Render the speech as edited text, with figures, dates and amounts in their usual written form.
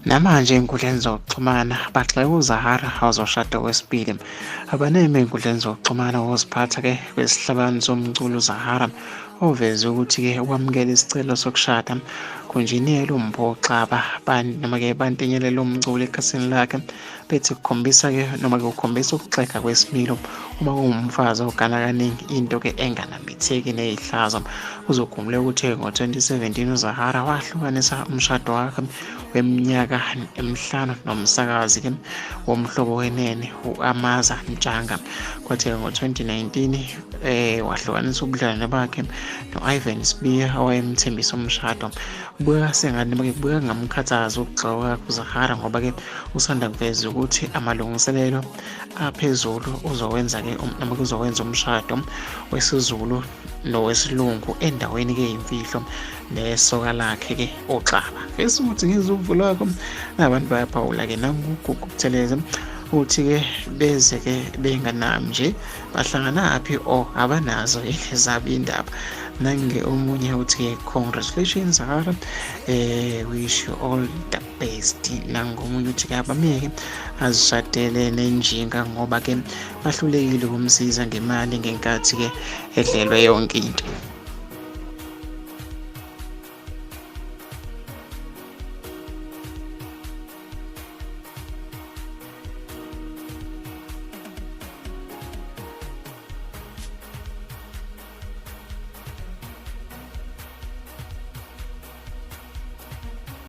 Namanje ey'nkundleni zokuxhumana bagxeka uZahara ozoshada okwesibili. Abaneme ey'nkundleni zokuxhumana ngokuziphatha-ke kwesihlabani somculo uZahara oveze ukuthi-ke wamukela isicelo sokushada kunjiniyela uMpho Xaba noma-ke bantinyelele umculo ekhasini lakhe bethi kukhombisa-ke noma-ke kukhombisa ukuxega kwesimilo uma kuwumfazi ogana kaningi into-ke enganambitheki neyihlazo. Uzokhumbula ukuthi ngo-2017 uZahara wahlukanisa umshado wakhe weminyaka emihlanu nomsakazi-ke womhlobo wenene u-Amaza Mtshanga. Kwathi-ke ngo-2019 wahlukanisa ubudlelwane bakhe no-Ivan Sibiya owayemthembisa umshado. Kubukeka sengathi noma-ke kubukeka kungamkhathazi ukugxoka kuZahara ngoba-ke usanda kuveza ukuthi amalungiselelo aphezulu uzowenza-ke noma kuzowenza umshado wesiZulu nowesilungu endaweni-ke yimfihlo nesoka lakhe-ke uXaba. Fisa ukuthi ngizwe uvo lwakho nabantu bayaphawula-ke nanguGugu Buthelezi uthi-ke beze-ke benganami nje bahlanganaphi or abanazo yini zabo indaba. Nange omunye uthi-ke congratulations Zahara, wish you all the best. Nangomunye uthi-ke abamyeke azishadele nenjinga ngoba-ke bahlulekile ukumsiza ngemali ngenkathi-ke edlelwe yonke into.